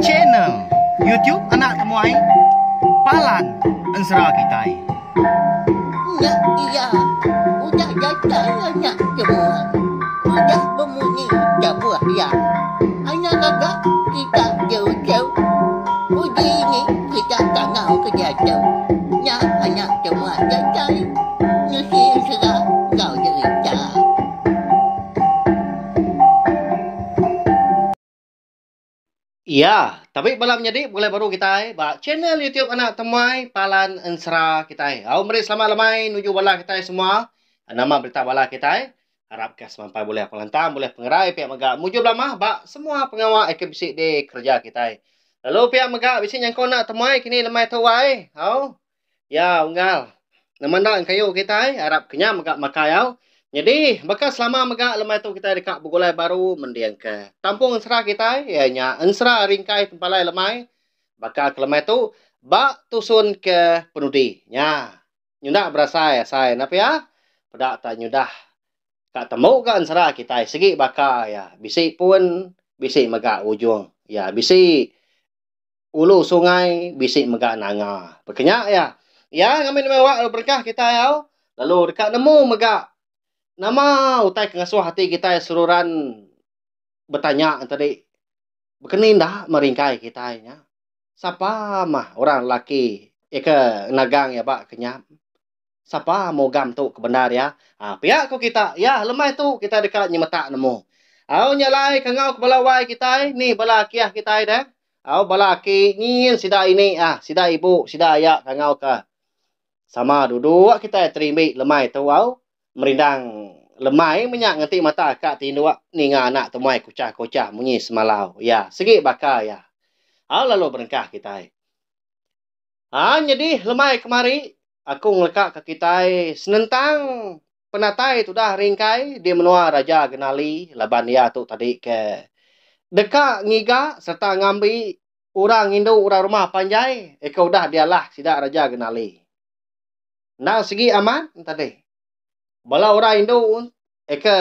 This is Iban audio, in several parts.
Channel YouTube Anak Temuai Palan Ensera Kitai. Nya iya udah datai anak temuai udah bemunyi tabuh iya. Anak gaga kita jauh-jauh uji ni kita tangau ke diatu. Nya anak temuai datai nusi ensera enggau jerita. Iya, tabi bala menyadi begulai baru kitai ba channel YouTube Anak Temuai Palan Ensera kitai. Au meri selamat lemai nuju bala kitai semua. Nama berita bala kitai? Arap ka semampai bulih pengelantang, bulih pengerai pia mega mujur belama ba semua pengawa ke bisi dikereja kitai. Lalu pia mega bisi nyangkau anak temuai kini lemai tu wai. Au. Ya unggal. Nama enda engkayu kitai arap ke nya mega makai au. Nyadi baka selama mega lemai tu kitai deka begulai baru mending ke tampung ensera kitai iya nya ensera ringkai tempalai lemai baka ke lemai tu ba tusun ke penudi nya. Nyunda berasai asai enda pia peda ta nyudah ka temu ga ensera kitai sigi baka iya bisi pun bisi mega ujung iya bisi Ulu sungai bisi mega nanga. Baka nya iya. Iya ngambi nama awak lalu berengkah kitai au lalu deka nemu mega nama utai ke ngasuh ati kitai seruran betanya tadi baka ni enda meringkai kitai nya. Sapa mah orang lelaki iya ke nagang iya ba kenyap. Sapa mugam tu ke bendar iya? Ha, pia ku kita. Ya, lemai tu kita deka nyemetak nemu. Au nya alai kangau ke bala wai kitai, ni bala akiah kitai deh. Au bala aki nyin sida ini ah, sida ibu, sida aya kangau ke sama duduk kitai terimbi lemai tu au. Merindang lemai menya ngenti mata ka tinduk ninga anak temuai kuchah-kuchah munyi semalau. Ya, sigi baka iya. Au lalu berengkah kitai. Ha nyadi lemai kemari aku ngeleka ke kitai senentang penatai tudah ringkai di menua Raja Genali laban iya tu tadi ke deka ngiga sereta ngambi orang indu orang rumah panjai ke udah dialah sida Raja Genali. Endang sigi amat tadi bala orang indu ke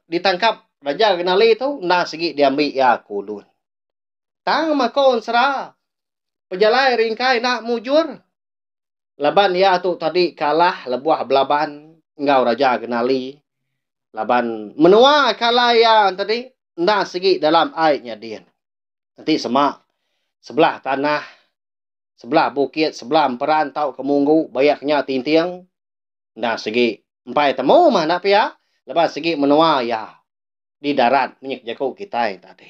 ditangkap Raja Genali tu endang sigi diambi iya ke ulun. Tang mako ensera pejalai ringkai enda mujur laban iya tu tadi kalah lebuh belaban enggau Raja Genali laban menua ke alai iya tadi enda sigi dalam ai nyadin. Enti sema sebelah tanah, sebelah bukit, sebelah emperan tauka munggu bayak nya tinting enda sigi empai temu mah enda pia laban sigi menua iya. di darat menyek jaku kitai tadi.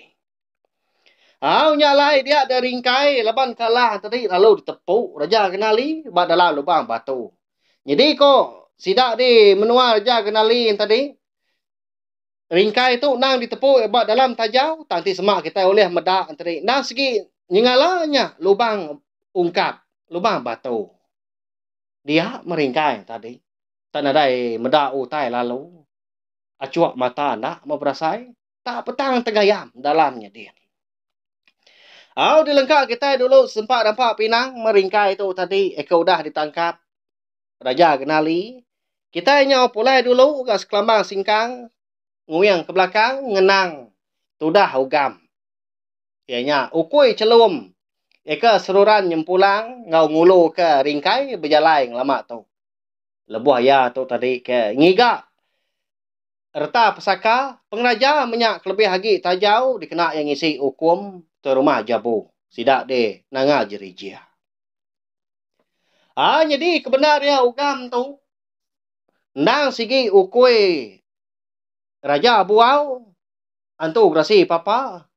Au nya alai dia da ringkai laban kalah tadi lalu ditepu Raja Genali ba dalam lubang batu. Nyadi ko sida di menua Raja Genali tadi ringkai tu endang ditepu ba dalam tajau tang ti sema kitai ulih meda tadi endang sigi nyengala nya lubang ungkap lubang batu. Dia meringkai tadi tak nadai meda utai lalu. Achuk mata enda meh berasai tak petang tegayam dalam nyedin. Au dilengka kitai dulu sempa rampa pinang meringkai tu tadi ke udah ditangkap Raja Genali. Kitai nyau pulai dulu ga sekelambang singkang nguing ke belakang ngenang tudah ugam. Iya nya ukui chelum ke seruran nyempulang enggau ngulu ke ringkai bejalai ngelama tu. Lebuh iya tu tadi ke ngiga reta pesaka pengeraja menya kelebih agi tajau dikena iya ngisi ukum ke rumah Jabu sida di Nanga Jerijih. Aa nyadi kebendar iya ugam tu endang sigi ukui Raja Buau Antu Gerasi Papa.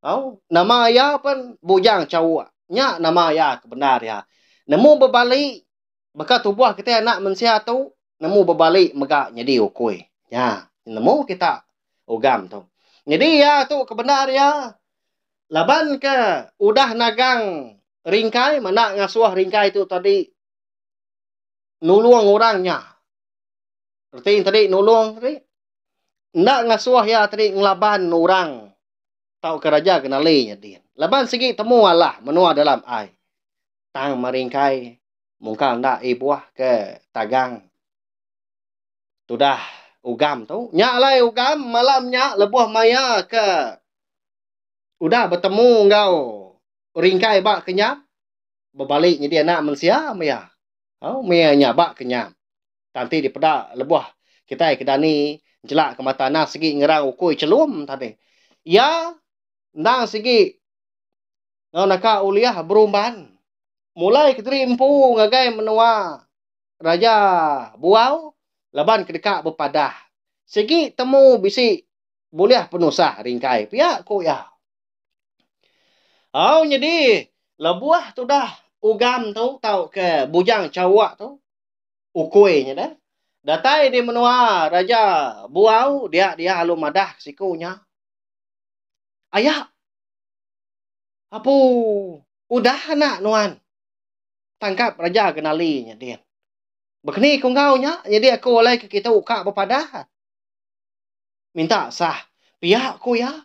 Au nama iya pen Bujang Chauk. Nya nama iya kebendar iya. Nemu bebali Baka tubuh kitai anak mensia tu nemu bebali mega nyadi ukui. Nya, nemu kita ugam tu. Nyadi iya tu ke bendar iya laban ke udah nagang ringkai menda ngasuh ringkai tu tadi nulung orang nya. Reti tadi nulung tadi enda ngasuh iya tadi ngelaban orang tauka raja Genali nya din. Laban sigi temu alah menua dalam ai. Tang meringkai mungkal enda ibuh ke tagang tudah ugam tu. Nya alai ugam malam nya lebuh maya ke. Udah betemu enggau Ringkai ba Kenyap, bebali nyadi anak mensia meh iya. Au meh iya nya ba Kenyap. Tang ti dipeda lebuh kitai ke dani enchela ke mata anang sigi ngerang ukui chelum tadi. Iya endang sigi enggau naka ulih berumban mulai kediri empu ngagai menua Raja Buau laban ke deka bepadah sigi temu bisi bulih penusah ringkai pia ku iya. Au nyadi lebuh tudah Ugam tu tauka Bujang Chauk tu ukui nya deh. Datai di menua Raja Buau dia dia lalu madah ke siku nya. Aya. Apu udah anak nuan tangkap Raja Genali nya din. Bekeni ku enggau nya nyadi aku alai ke kitu ka bepadah. Minta sah pia ku iya.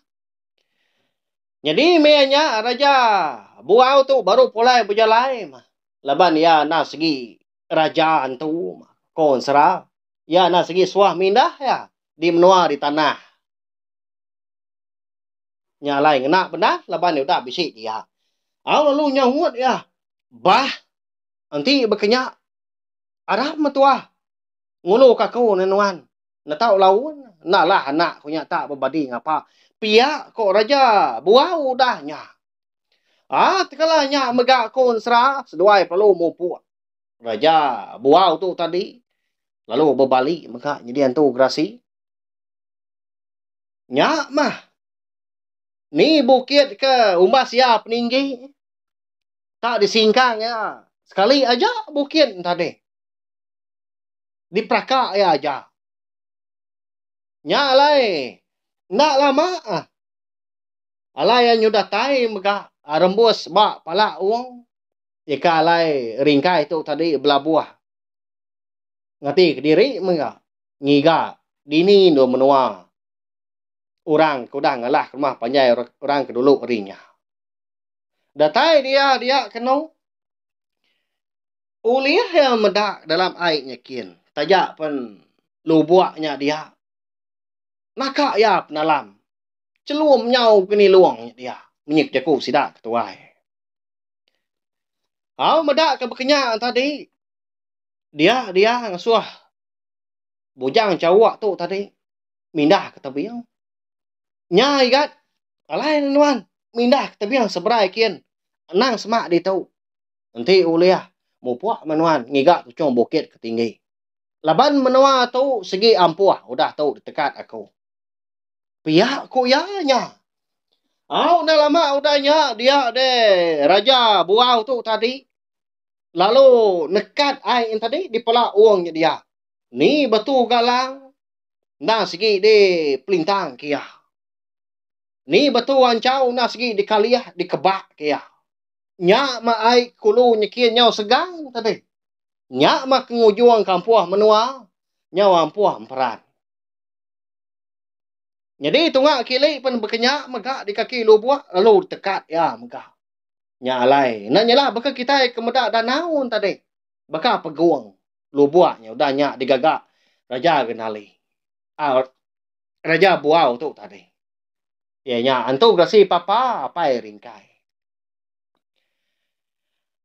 Nyadi meh nya Raja Buau tu baru pulai bejalai mah laban iya enda segi Raja antu ko ensera. Iya enda sigi suah mindah iya di menua di tanah. Nya alai ngena bendar laban iya udah bisi dia. Au lalu nyaut iya, Bah, enti baka nya arap meh tuah ngulu ka aku ne nuan. Ne tau laun enda lah anak ku nya tak bebadi ngapa. Pia ko Raja Buau udah nya. Aa tekala nya mega ko ensera seduai perlu mupuk. Raja Buau tu tadi lalu bebali mega nyadi antu gerasi. Nya mah ni bukit ke umbas iya peninggi tak disingkang iya sekali aja bukit tadi. Diperaka iya aja. Nya alai enda lama alai iya nyudah tai mega rembus ba pala wong. Ika alai ringkai tu tadi belabuh ngati kediri mega ngiga dini endur menua orang ke udah ngalah ke rumah panjai orang ke dulu ari nya. Datai dia dia kenu ulih iya meda dalam ai nyekin taja pen lubok nya dia naka iya penalam chelum nyau ke nilung nya dia munyi jaku sida ke tuai. Au meda ke bekenya tadi dia dia ngasuh bujang chauk tu tadi mindah ke tebing. Nya igat alai ne nuan mindah ke tebing seberai kin anang semak ditu. Enti ulih mupuk meh nuan ngiga tuchung bukit ke tinggi. Laban menua tu sigi ampuh udah tu ditekat aku. Pia ku iya nya. Au enda lama udah nya dia deh Raja Buau tu tadi lalu nekat ai en tadi dipela ung nya dia. Ni batu galang enda sigi di pelintang ke iya. Ni batu anchau enda sigi dikalih dikebak ke iya. Nya mah ai kulu nyekin nyau segang tadi. Nya mah ke ngujung kampuh menua nyau ampuh emperan. Nyadi tunga kili pen bekenya mega di kaki lubok lalu ditekat iya mega. Nya alai enda nyela baka kitai ke meda danau tadi baka pegung lubok nya udah nya digaga Raja Genali aaa Raja Buau tu tadi. Iya nya antu gerasi papa apai ringkai.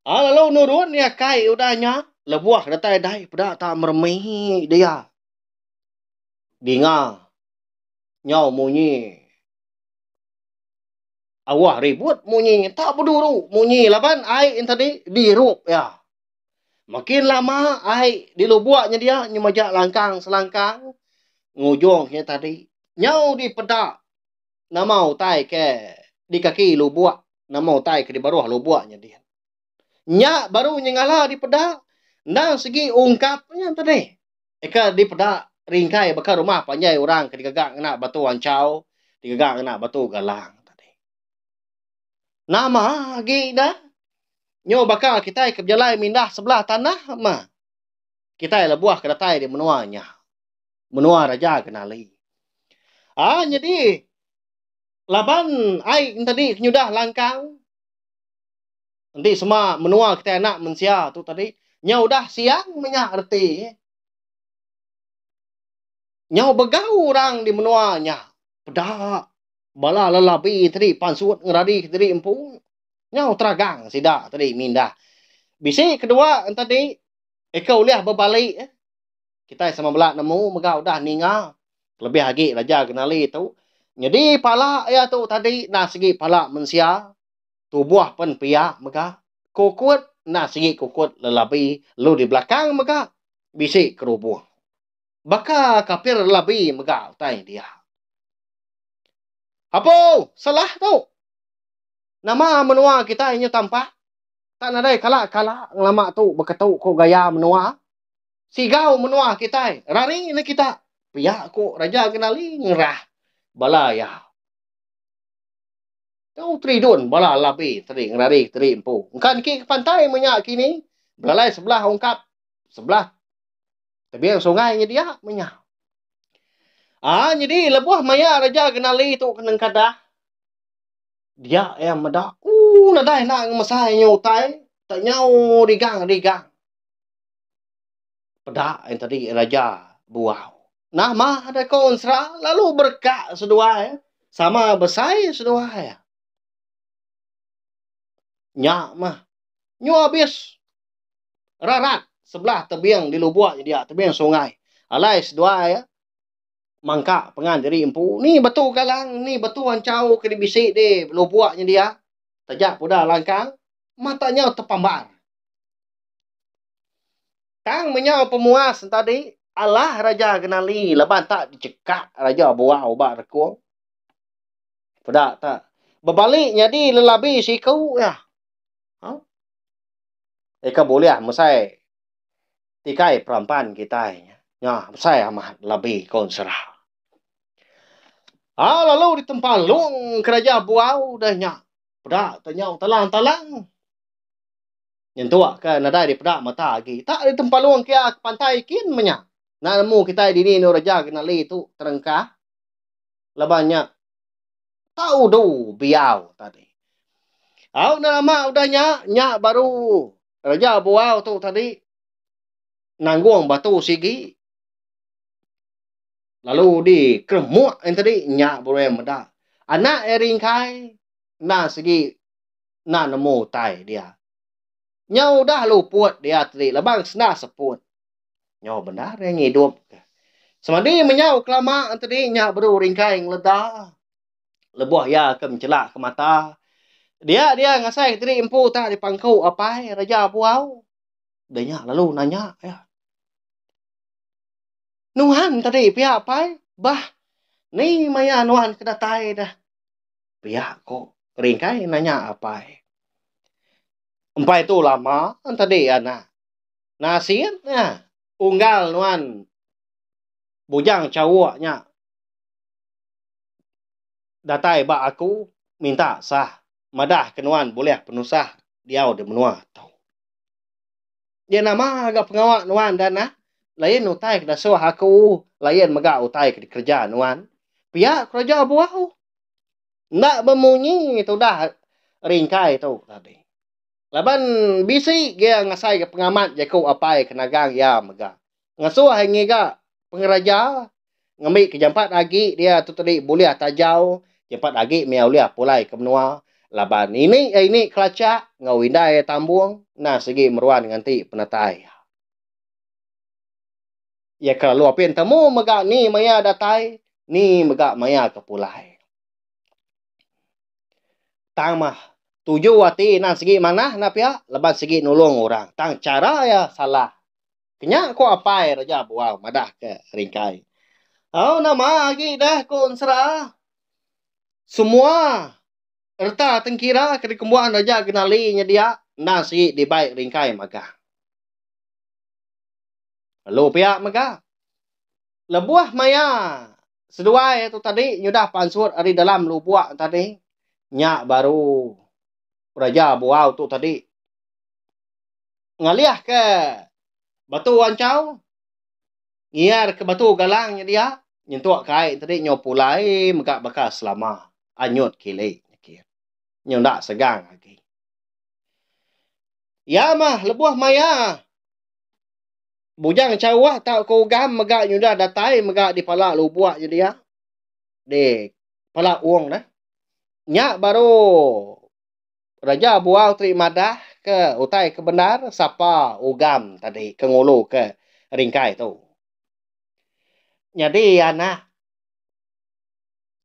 Aa lalu nurun iya kai udah nya lebuh datai dai peda tak meremi dia. Dinga nyau munyi awah ribut munyi tak beduru munyi laban ai yen tadi dirup iya. Makin lama ai dilubuk nyedia nyemeja langkang selangkang ngujung nya tadi nyau dipeda nama utai ke di kaki lubuk nama utai ke di baruh lubuk nyadi. Nya baru nyengala dipeda endang sigi ungkap nya tadi. Eka dipeda ringkai baka rumah panjai orang ke digaga ngena batu anchau, digaga ngena batu galang tadi. Nama agi dah nyu baka kitai ke bejalai mindah sebelah tanah mah kitai lebuh ke datai di menua nya. Menua Raja Genali. Aa nyadi laban ai tadi ke nyudah langkang Enti sema menua kitai anak mensia tu tadi nyau udah siang menya reti nyau begau orang di menua nya peda. Bala lelabi tadi pansut ngerari kediri empu. Nyau teragang sida tadi mindah. Bisi kedua tadi eka ulih bebali. Kitai sama bela nemu mega udah ninga kelebih agi Raja Genali tu. Nyadi pala iya tu tadi enda sigi pala mensia, tubuh pen pia mega. Kukut enda sigi kukut lelabi lalu di belakang mega bisi kerubung. Baka kapir lelabi mega utai dia. Apo salah tu. Nama menua kitai nyu tampak tak nadai kala-kala ngelama tu beketu ku gaya menua. Sigau menua kitai rari ne kita pia ku Raja Genali ngerah bala iya. Tu teridun bala labi tadi ngerari tadi empu. Engka niki ke pantai menya kini belalai sebelah ungkap sebelah tebing sungai nyedia menya. Aa nyadi lebuh maya Raja Genali tu ke nengkadah dia iya meda ooh nadai enda ngemesai nya utai tak nyau rigang-rigang. Peda yang tadi Raja Buau. Nama deh ko Ensera lalu berekak seduai sama besai seduai. Nya mah nyu abis rarat sebelah tebing di lubuk nya dia tebing sungai. Alai seduai mangka pengan diri empu ni batu galang ni batu anchau ke bisi di lubuk nya dia. Taja peda langkang mata nyau tepambar. Tang menyau pemuas tadi alah Raja Genali laban tak dicekak Raja Buau ba rekung. Peda tak bebali nyadi lelabi siku iya. Ha? Eka bulih mesai tikai perampan kitai nya. Nya besai amat labi ko ensera. Ha lalu ditempalung ke Raja Buau dah nya. Peda tak nyau talang-talang. Nyentuk ke nadai dipeda mata agi. Tak ditempalung kia ke pantai kin meh nya. Enda nemu kitai dini endur reja Genali tu terengkah laban nya tau udu biau tadi. Au enda lama udah nya, nya baru reja buau tu tadi nanggung batu sigi lalu dikeremuk en tadi nya baru iya meda. Anak iya ringkai enda sigi enda nemu utai dia. Nyau udah luput dia tadi laban senda seput. Nyau bendar iya ngidup ke. Semadi menyau kelama tadi nya baru ringkai ngeleda lebuh iya ke menchelak ke mata. Dia dia ngasai ke diri empu tak dipangku apai Raja Buau. Udah nya lalu nanya iya. Nuan tadi pia apai? Bah ni maya nuan ke datai dah. Pia ko Ringkai nanya apai. Empai tu lama tadi anak. Nasit nya unggal nuan Bujang Chauk nya datai ba aku minta sah madah ke nuan bulih penusah diau di menua tu. Iya nama ga pengawa nuan dan nah lain utai ke dasuh aku lain mega utai ke dikereja nuan. Pia kereja buau. Enda bemunyi tudah ringkai tu tadi. Laban bisi gia ngasai ke pengamat jaku apai ke nagang iya mega. Ngasuh iya ngiga pengeraja ngambi ke jampat agi dia tu tadi bulih tajau jampat agi mih ulih pulai ke menua laban ini iya ini kelachak enggau indai iya tambung endang sigi meruan nganti penatai iya. Iya ke lalu apin temu mega ni maya datai, ni mega maya ke pulai. Tang mah tuju ati endang sigi manah enda pia laban sigi nulung orang tang chara iya salah. Kenya ku apai Raja Buau madah ke Ringkai. Au nama agi deh ku ensera. Semua reta tengkira ke dikembuan Raja Genali nya dia endang sigi dibai Ringkai magang. Lalu pia mega, lebuh maya seduai tu tadi nyudah pansut ari dalam lubuk tadi, nya baru Raja Buau tu tadi ngalihka batu anchau, ngiarka batu galang nya dia nyentuk ke ai tadi nyau pulai mega baka selama anyut kili nyekit. Nyau enda segang agi. Iya mah lebuh maya Bujang Chauh tauka Ugam mega nyudah datai mega di pala lubuk nya dia di. Pala Ung deh. Nya baru Raja Buau ti madah ke utai ke bendar sapa Ugam tadi ke ngulu ke Ringkai tu. Nyadi anak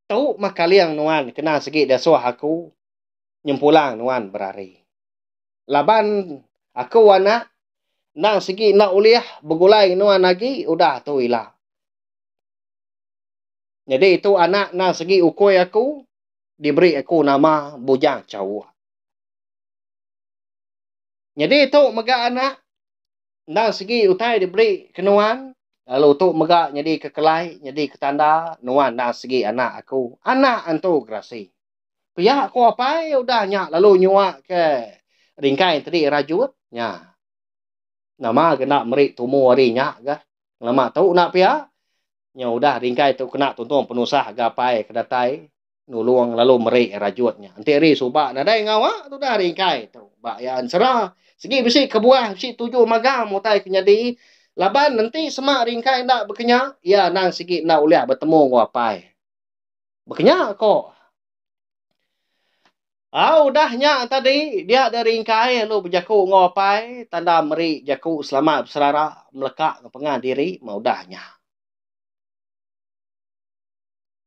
tu mah kaling nuan kena sigi diasuh aku nyempulang nuan berari. Laban aku anak endang sigi enda ulih begulai nuan agi udah tu ila. Nyadi tu anak endang sigi ukui aku diberi aku nama Bujang Chauk. Nyadi tu mega anak endang sigi utai diberi ke nuan lalu tu mega nyadi ke kelai nyadi ke tanda nuan endang sigi anak aku, anak Antu Gerasi. Pia ku apai udah nya lalu nyua ke ringkai tadi rajut nya. Nama ke enda meri tumu ari nya ga. Ngelama tu enda pia. Nya udah ringkai tu kena tuntung penusah ga apai ke datai nulung lalu meri rajut nya. Enti ari suba nadai ngawa tudah ringkai tu. Ba iya ensera sigi bisi kebuah bisi tuju magang utai ke nyadi laban enti sema ringkai enda bekenya iya endang sigi enda ulih betemu enggau apai. Bekenya ko. Au udah nya tadi dia da ringkai lalu bejaku enggau apai tanda meri jaku selamat beserara meleka enggau pengan diri meh udah nya.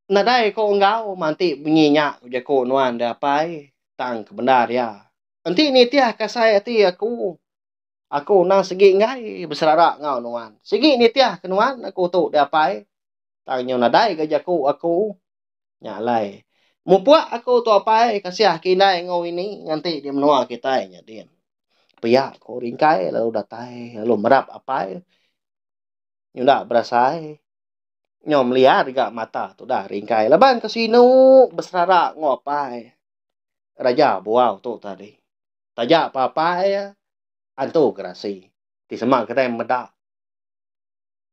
Nadai ko enggau manti bunyi nya ku jaku nuan da apai tang ke bendar iya. Enti nitih ke asai ati aku, aku endang sigi enggai beserara enggau nuan. Sigi nitih ke nuan aku tu da apai. Tang nyau nadai ga jaku aku. Nya alai. Mupuk aku tu apai kasih ke indai enggau ini nganti di menua kitai nya din. Pia ku Ringkai lalu datai lalu merap apai. Nyunda berasai. Nyau meliar ga mata tudah Ringkai laban ke sinu beserara enggau apai. Raja Buau tu tadi. Taja pa apai antu gerasi ti sema kitai meda.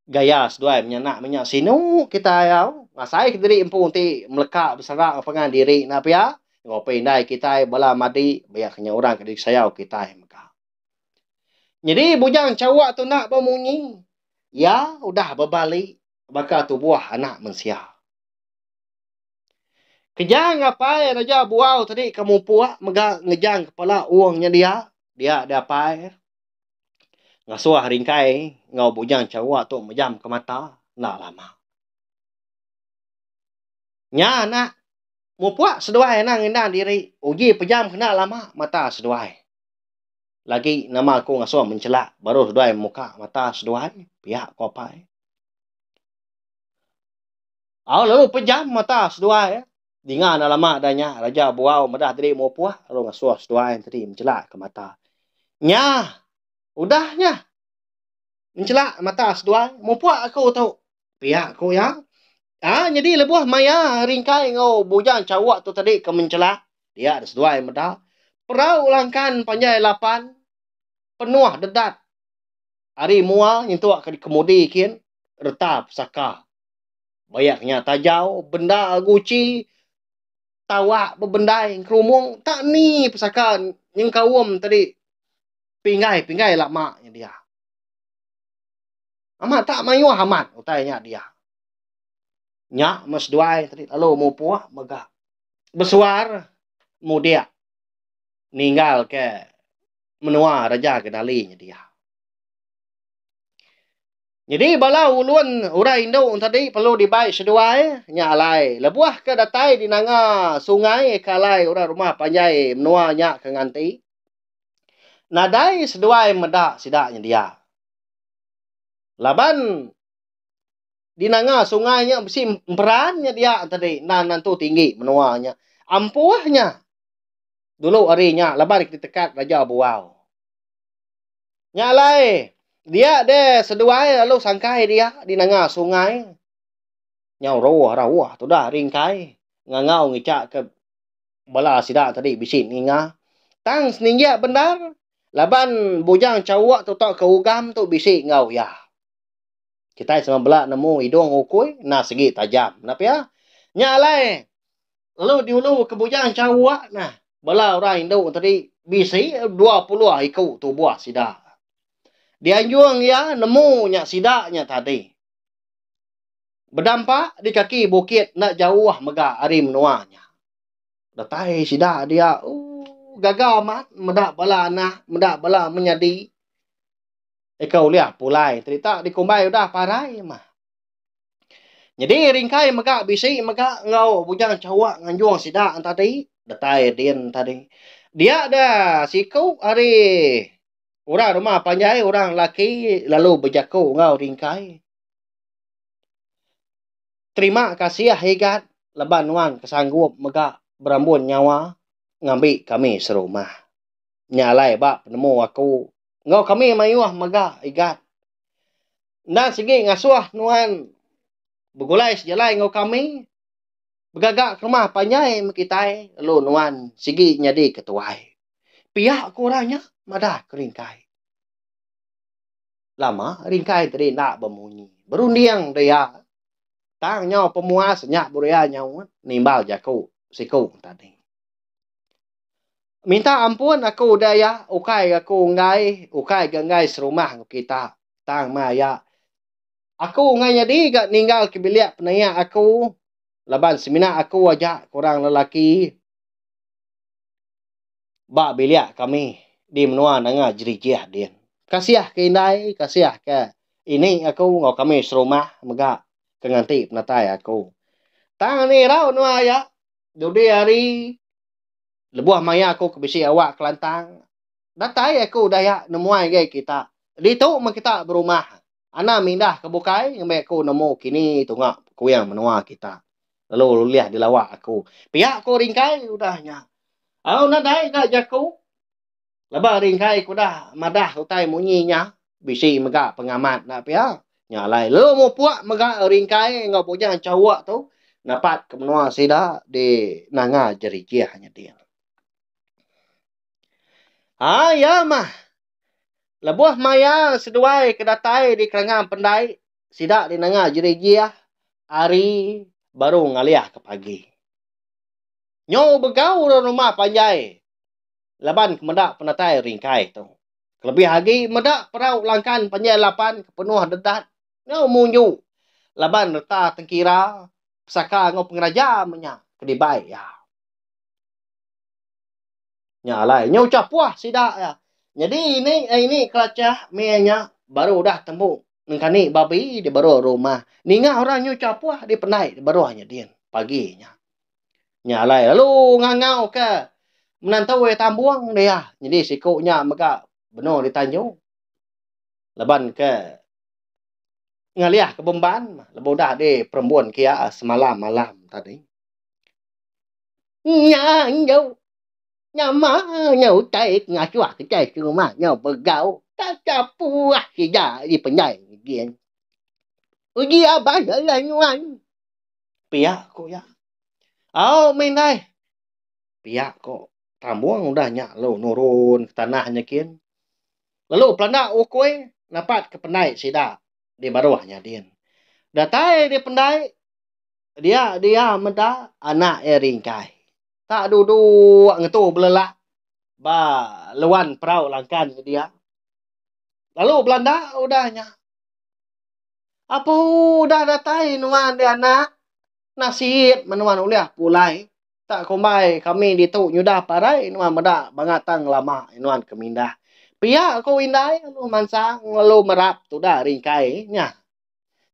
Gaya seduai menyanak menya sinu kitai au ngasai kediri empu enti meleka besera enggau pangan diri enda pia enggau apai indai kitai bala madi bia ke nya orang ke disayau kitai mega. Nyadi bujang chauk tu enda bemunyi iya udah bebali baka tubuh anak mensia. Kejang apai Raja Buau tadi ke mupuk mega ngejang kepala ung nya dia dia deh apai. Ngasuh ringkai enggau bujang chawa tu mejam ke mata enda lama. Nya anak mupuk seduai anang ngendang diri uji pejam kena lama mata seduai. Lagi nama aku ngasuh menchelak baru seduai muka mata seduai pia ku apai. Au lalu pejam mata seduai dinga enda lama dah nya Raja Buau medah diri mupuk lalu ngasuh seduai tadi menchelak ke mata. Nya udah nya menchelak mata seduai mupuk aku tu pia ku iya. Aa nyadi lebuh maya ringkai enggau Bujang Chauk tu tadi ke menchelak dia seduai meda perau langkan panjai lapan penuh dedat ari mua nyentuk ke dikemudi kin reta pesaka. Bayak nya tajau, benda guchi, tawak bebendai engkerumung tak ni pesaka nyengkaum tadi pinggai-pinggai lama nya dia. Amat tak mayuh amat utai nya dia. Nya meh seduai tadi lalu mupuk mega besuar mudik ninggal ke menua Raja Genali nya dia. Nyadi bala ulun orang indu tadi perlu dibai seduai nya alai lebuh ke datai di nanga sungai ke alai orang rumah panjai menua nya ke nganti. Nadai seduai meda sida nyedia. Laban di nanga sungai nya bisi emperan nyedia tadi endang nentu tinggi menua nya. Ampuh nya dulu ari nya laban ditekat Raja Buau. Nya alai, dia deh seduai lalu sangkai dia di nanga sungai. Nyau roh rauh tudah ringkai ngangau ngicha ke bala sida tadi bisi ninga. Tang seninjik bendar laban Bujang Chauk tu tauka Ugam tu bisi enggau iya. Kitai sama bela nemu idung ukui enda sigi tajam enda pia. Nya alai Lalu diulu ke Bujang Chauk nah bala orang indu tadi bisi 20 iku tubuh sida. Dianjung iya nemu nya sida nya tadi. Bedampa di kaki bukit enda jauh mega ari menua nya. Datai sida dia ooh gaga amat meda bala anak, meda bala menyadi. Eka ulih pulai terita dikumbai udah parai mah. Nyadi ringkai mega bisi mega enggau Bujang Chawak nganjung sida tadi datai din tadi. Dia da siku ari orang rumah panjai orang lelaki lalu bejaku enggau ringkai. Terima kasih igat laban nuan ke sanggup mega berambun nyawa ngambi kami serumah. Nya alai ba penemu aku enggau kami mayuh mega igat. Enda sigi ngasuh nuan begulai sejalai enggau kami begaga ke rumah panjai meh kitai lalu nuan sigi nyadi ketuai. Pia ku orang nya madah ke ringkai. Lama ringkai tadi enda bemunyi. Berunding dia. Tang nyau pemuas nya baru iya nyaut nimbal jaku siku tadi. Minta ampun aku udah iya ukai aku enggai ukai ga enggai serumah enggau kita. Tang meh aya. Aku enggai nyadi ga ninggal ke bilik penaik aku laban semina aku aja ke orang lelaki. Ba bilik kami di menua Nanga Jerijih din. Kasih ke indai, kasih ke ini aku enggau kami serumah mega ke nganti penatai aku. Tang ni irau menua iya, dudi hari lebuh maya aku ke bisi awak kelantang, datai aku udah iya nemuai ngagai kita. Ditu meh kita berumah. Anang mindah ke bukai ngembi aku nemu kini tunga kuing menua kita. Lalu ulih dilawa aku. Pia ku Ringkai udah nya. Au nadai ga jaku. Laban Ringkai ku udah madah utai munyi nya bisi mega pengamat enda pia. Nya alai lalu mupuk mega Ringkai enggau Bujang Chauk tu napat ke menua sida di Nanga Jerijih nyadi. Haa iya mah. Lebuh maya seduai ke datai di Kerangan Pendai, sida di Nanga Jerijih hari baru ngalih ke pagi. Nyau begau orang rumah panjai laban ke meda penatai ringkai tu. Kelebih agi meda perau langkan panjai lapan ke penuh dedat enggau munju laban reta tengkira pesaka enggau pengeraja menya ke dibai iya. Nya alai nya ucha puah sida iya. Nyadi ini ini kelachah mih nya baru udah tembu nengkani babi di baruh rumah. Ninga orang nya ucha puah di pendai di baruh nya din pagi nya. Nya alai lalu ngangau ke menantu iya tambung dia. Nyadi siku nya mega benung ditanju laban ke ngalih ke bemban lebuh udah di perembun ke iya semalam-malam tadi. Nya enggau nama nya utai ke ngasuh kitai serumah nya begau taja puah sida di pendai gin. Uji abah alai nuan. Pia ku iya. Au mih indai. Pia ku Tambung udah nya lalu nurun ke tanah nya kin. Lalu pelanda ukui napat ke pendai sida di baruh nya din. Datai di pendai Dia dia meda anak iya ringkai. Tak duduk ngetu belelak ba luan perau langkan dia. Lalu belanda udah nya. Apu udah datai nuan deh anak. Nasib menuan ulih pulai. Tak kumbai kami ditu nyudah parai nuan meda bangat tang lama nuan ke mindah. Pia ku indai lalu mansang lalu merap tudah ringkai nya.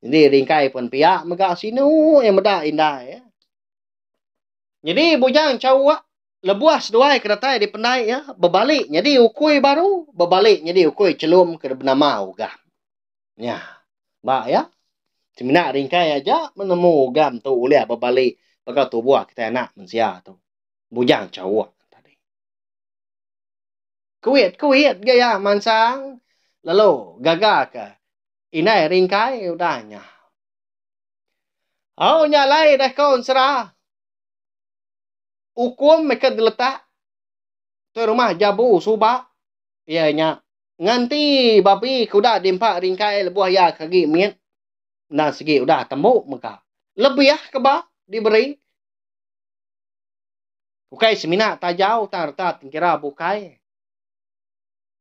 Nyadi ringkai pun pia mega sinu iya meda indai. Nyadi Bujang Chauk lebuh seduai ke datai di pendai iya bebali nyadi ukui baru bebali nyadi ukui chelum ke benama Ugam. Nya ba iya semina ringkai aja menemu Ugam tu ulih bebali baka tubuh kitai anak mensia tu. Bujang Chauk tadi. Kuit-kuit ga iya mansang lalu gaga ke Indai ringkai udah nya. Au nya alai deh ko ensera. Ukum meh ke diletak tuai rumah Jabu suba iya nya nganti babi ke udah diempa ringkai lebuh iya ke agi mit endang sigi udah tembu mega. Lebih ke ba diberi. Ukai semina tajau tang reta tengkira bukai.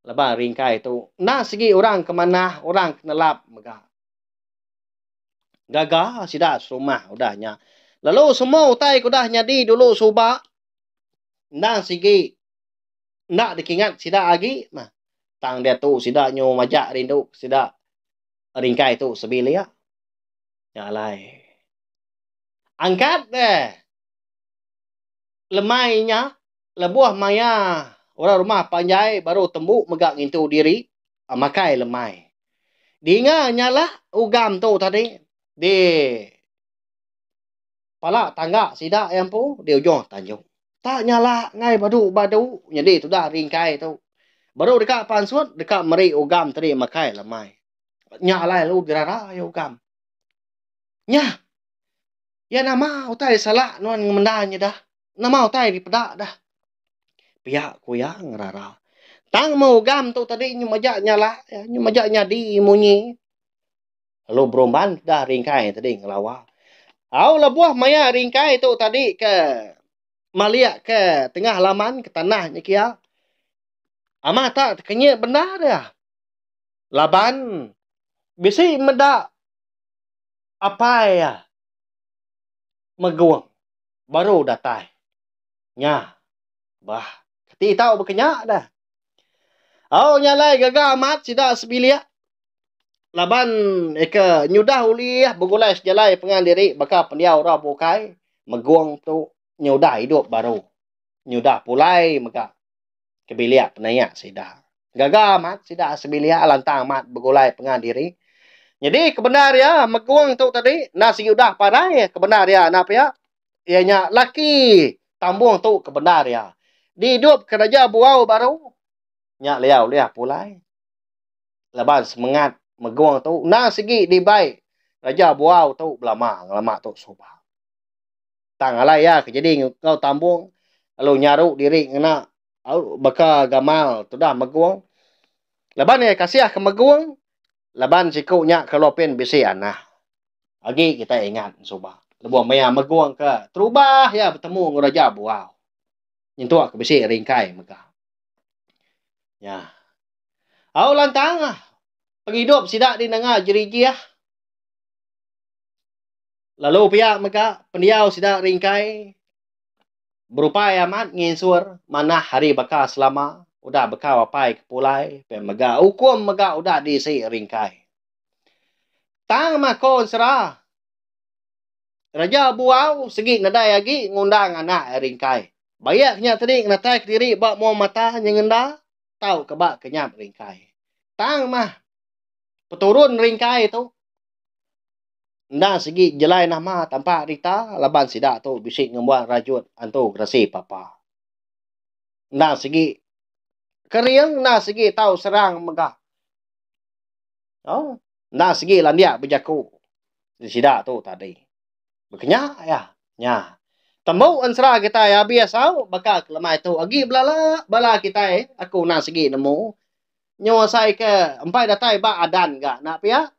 Laban ringkai tu enda sigi orang ke manah, orang ke nelap mega. Gaga sida serumah udah nya. Lalu semua utai ke udah nyadi dulu suba endang sigi enda dikingat sida agi mah. Tang diatu sida nyu majak rindu sida ringkai tu sebilik. Nya alai. Angkat deh lemai nya lebuh maya orang rumah panjai baru tembu mega ngintu diri makai lemai. Dinga nyalah ugam tu tadi di pala tangga sida iya empu di ujung tanjung. Tak nyala enggai badu-badu nyadi tudah ringkai tu. Baru deka pansut deka meri ugam tadi makai lemai. Nya alai lalu gerara iya ugam. Nya. Iya nama utai salah nuan ngemenda nya dah. Nama utai dipeda dah. Pia ku iya ngerara. Tang meh ugam tu tadi nyu majak nyala nyu majak nyadi munyi. Lalu berumban dah ringkai tadi ngelawa. Au lebuh maya ringkai tu tadi ke malik ke tengah laman ke tanah nya kia. Amat tak tekenyit bendar iya. Laban bisi meda apai iya Megung baru datai. Nya bah keti tau baka nya dah. Au nya alai gaga amat sida sebilik laban eka nyudah ulih begulai sejalai pengan diri baka pendiau orang bukai Megung tu nyudah idup baru nyudah pulai mega ke bilik penayak sida. Gaga amat sida sebilik lantang amat begulai pengan diri. Nyadi kebendar iya Megung tu tadi enda sigi udah parai kebendar iya enda pia. Iya nya laki Tambung tu kebendar iya. Diidup ke Raja Buau baru nya liau ulih pulai. Laban semengat Megung tu enda sigi dibai Raja Buau tu belama ngelama tu suba. Tang alai iya ke jadi enggau Tambung lalu nyaru diri ngena baka gamal tudah Megung. Laban iya kasih ke Megung laban siku nya ke Lopin bisi anak. Agi kitai ingat suba lebuh maya Megung ke terubah iya betemu enggau Raja Buau nyentuk ke bisi ringkai mega. Nya. Au lantang pengidup sida di nengah jerijih. Lalu pia mega pendiau sida ringkai berupai amat nginsur manah hari baka selama udah bekau apai ke pulai pia mega ukum mega udah diisi ringkai. Tang mah ko ensera Raja Buau sigi nadai agi ngundang anak ringkai. Bayak nya tadi ngenatai kediri ba mua mata nyengenda tauka ba kenyap ringkai. Tang mah peturun ringkai tu Enda sigi jelai nama tampak rita laban sida tu bisi ngembuan rajut antu gerasi papa. Enda sigi kering enda sigi tau serang mega. Oh, enda sigi landik bejaku sida tu tadi. Bekenya iya. Nya. Tembu ensera kitai abis au baka ke lemai tu agi belala bala kitai aku enda sigi nemu. Nyu asai ke empai datai ba adan ga enda pia.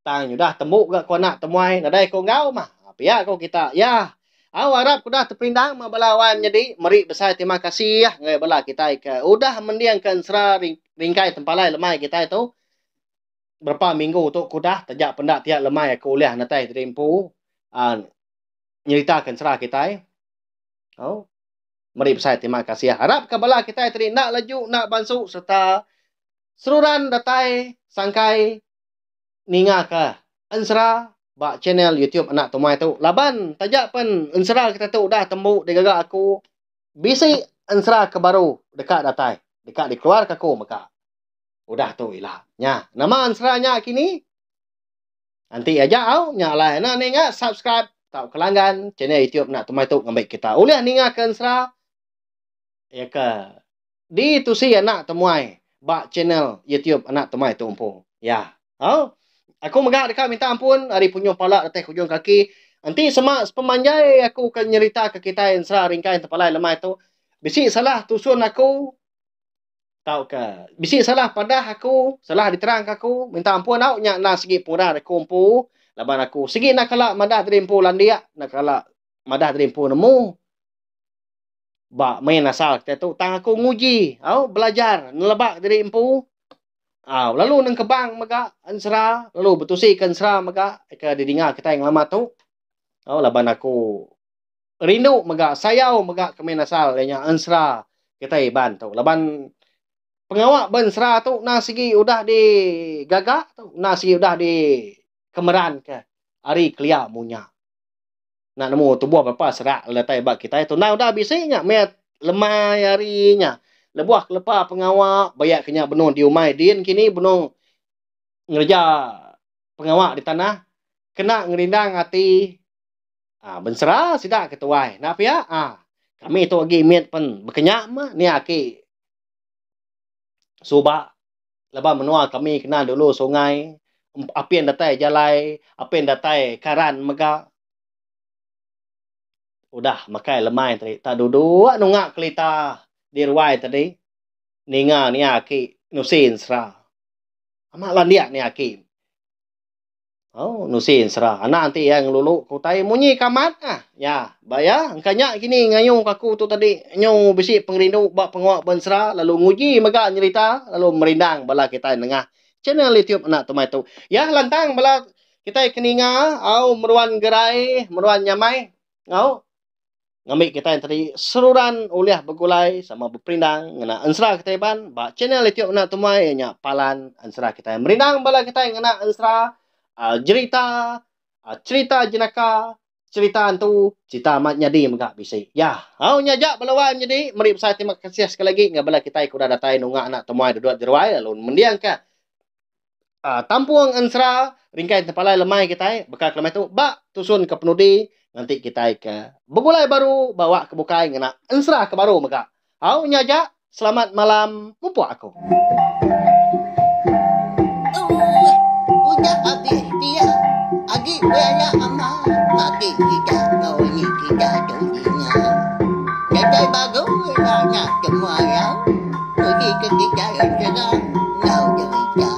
Tang nyudah tembu ga ku anak temuai nadai ku enggau mah. Pia ku kita. Ya. Au arap ku udah teperindang meh bala wai menyedi meri besai terima kasih ngagai bala kitai ke udah mendingka ensera ringkai tempalai lemai kitai tu. Berapa minggu tu ku udah taja penda tiap lemai aku ulih natai diri empu uhh nyeritaka ensera kitai. Au meri besai terima kasih. Arap ka bala kitai tadi enda leju enda bansu sereta seruran datai sangkai ninga ka ensera ba channel YouTube anak tumai tu laban taja pen ensera kita tu udah tembu digaga aku bisi ensera ke baru deka datai deka dikeluar ka aku mega udah tu ila nya nama ensera nya kini enti aja au nya alai ena ninga subscribe tauka langgan channel YouTube anak tumai tu ngambi kita ulih ninga ke ensera iya ke Ditusi anak temuai ba channel YouTube anak temuai tu empu. Ya. Au. Aku mega deka minta ampun ari punyuh pala datai ke ujung kaki. Enti sema sepemanjai aku ke nyerita ke kitai ensera ringkai tepalai lemai tu bisi salah tusun aku tauka bisi salah padah aku, salah diterangka aku, minta ampun au nya endang sigi pengurang aku empu laban aku sigi enda kala madah diri empu landik, enda kala madah diri empu nemu. Ba main asal kitai tu tang aku nguji au belajar neleba diri empu. Au lalu nengkebang mega ensera lalu betusi ke ensera mega ke didinga kitai ngelama tu. Au laban aku rindu mega sayau mega ke main asal iya nya ensera kitai Iban tu laban pengawa beensera tu endang sigi udah digaga tu endang sigi udah dikemeranka ari kelia munya. Enda nemu tubuh berapa serak datai ba kitai tu endang udah bisi nya meh lemai hari nya lebuh kelepa pengawa bayak ke nya benung di umai din kini benung ngereja pengawa di tanah kena ngerindang ati aaa bensera sida ke tuai enda pia aaa kami tu agi mit pen bekenya mah nia aki suba laban menua kami kena dulu sungai apin datai jalai apin datai karan mega udah makai lemai tadi tak duduk nunga kelita di ruai tadi ninga nia aki nusi ensera amat landik nia aki. Au nusi ensera anak enti iya ngelulu ke utai munyi ke amat ah. Ya ba iya engka nya kini ngayu ke aku tu tadi nyu bisi pengerindu ba pengawa beensera lalu nguji mega nyerita lalu merindang bala kitai nengah channel YouTube anak tumai tu. Ya lantang bala kitai ke ninga au meruan gerai meruan nyamai au. Ngambi kitai enteri seruran ulih begulai sama beperindang ngena ensera kitai Iban ba channel YouTube enda tumai iya nya Palan Ensera Kitai. Merindang bala kitai ngena ensera uhh jerita uhh cherita jenaka, cherita antu, cherita amat nyadi mega bisi. Ya, au nya aja bala wai menyadi meri besai terima kasih sekali agi ngagai bala kitai ke udah datai nunga anak temuai duduk jeruai lalu mendingka uhh tampung ensera ringkai tempalai lemai kitai baka ke lemai tu ba tusun ke penudi nganti kitai ke begulai baru ba wak ke bukai ngena ensera ke baru mega. Au nya aja selamat malam mupuk aku. Ooh udah abis pia agi belaya amat agi kita enggau ini kita tu dinga. Datai baru ila nya semua rau uji ke kitai ensera enggau jerita.